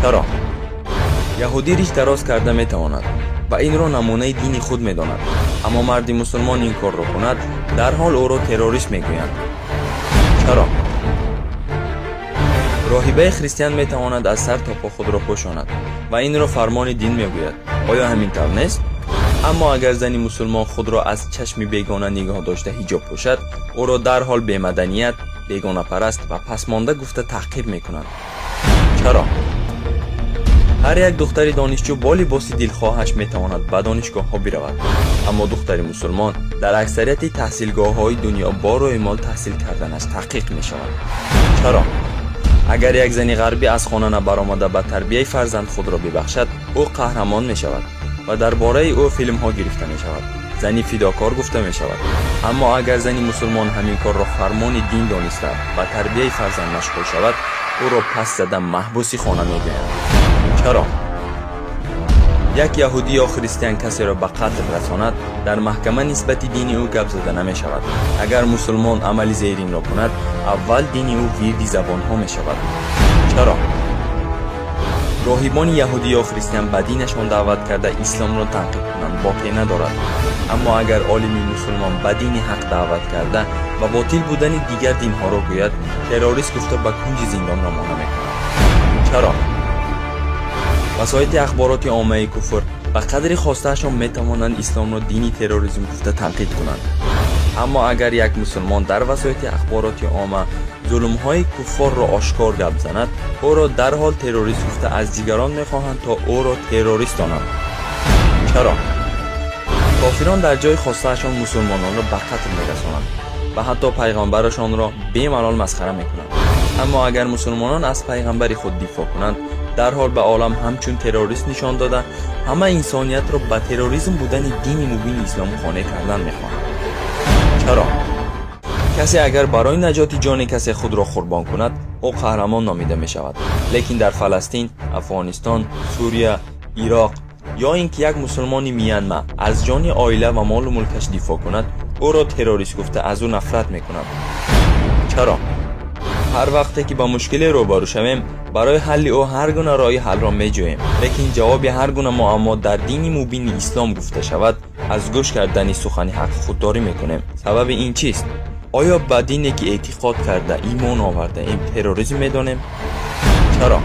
Чаро яҳудӣ риш дароз карда метавонад ва инро намунаи дини худ медонад, аммо марди мусулмон ин корро кунад, дарҳол ӯро террорист мегӯянд? Чаро роҳибаи христиан метавонад аз сар то по худро пӯшонад ва инро фармони дин мегӯяд? Оё ҳамин тавр нест? Аммо агар зани мусулмон худро аз чашми бегона нигоҳ дошта ҳиҷоб пӯшад, ӯро дарҳол бемаданият, бегонапараст ва пасмонда гуфта таҳқир мекунанд. Чаро ҳар як духтари донишҷӯ бо либоси дилхоҳаш метавонад ба донишгоҳҳо биравад, аммо духтари мусулмон дар аксарияти таҳсилгоҳҳои дунё бо рӯймол таҳсил карданаш таҳқиқ мешавад? Чаро агар як зани ғарбӣ аз хона набаромада ба тарбияи фарзанд худро бибахшад, ӯ қаҳрамон мешавад ва дар бораи ӯ филмҳо гирифта мешавад, зани фидокор гуфта мешавад, аммо агар зани мусулмон ҳамин корро фармони дин дониста ба тарбияи фарзанд машғул шавад, ӯро пас зада маҳбуси хона мегӯянд? Чаро як яҳудӣ ё христиан касеро ба қатл расонад, дар маҳкама нисбати дини ӯ гап зада намешавад, агар мусулмон амали зеринро кунад, аввал дини ӯ вирди забонҳо мешавад? Чаро роҳибони яҳудӣ ё христиан ба динашон даъват карда исломро танқид кунанд, боке надорад, аммо агар олими мусулмон ба дини ҳақ даъват карда ва ботил будани дигар динҳоро гӯяд, террорист гуфта ба кунҷи зиндон равона мекунад? Чаро васоити ахбороти оммаи куфр ба қадри хостаашон метавонанд исломро дини терроризм гуфта танқид кунанд, аммо агар як мусулмон дар васоити ахбороти омма зулмҳои куффорро ошкор гап занад, ӯро дарҳол террорист гуфта аз дигарон мехоҳанд, то ӯро террорист донанд? Чаро кофирон дар ҷои хостаашон мусулмононро ба қатл мерасонанд ва ҳатто пайғамбарашонро бемалол масхара мекунанд, аммо агар мусулмонон аз пайғамбари худ дифоъ кунанд, дарҳол ба олам ҳамчун террорист нишон дода, ҳама инсониятро ба терроризм будани дини мубини ислом қонеъ кардан мехоҳанд? Чаро касе агар барои наҷоти ҷони касе худро қурбон кунад, ӯ қаҳрамон номида мешавад, лекин дар Фаластин, Афғонистон, Сурия, Ироқ ё ин ки як мусулмони Миянма аз ҷони оила ва молу мулкаш дифоъ кунад, ӯро террорист гуфта аз ӯ нафрат мекунанд? Чаро ҳар вақте ки ба мушкиле рӯбарӯ шавем, барои ҳалли ӯ ҳар гуна роҳи ҳалро меҷӯем, лекин ҷавоби ҳар гуна муаммо дар дини мубини ислом гуфта шавад, аз гӯш кардани сухани ҳақ худдорӣ мекунем? Сабаби ин чист? Оё ба дине ки эътиқод карда имон овардаем, терроризм медонем? Чаро?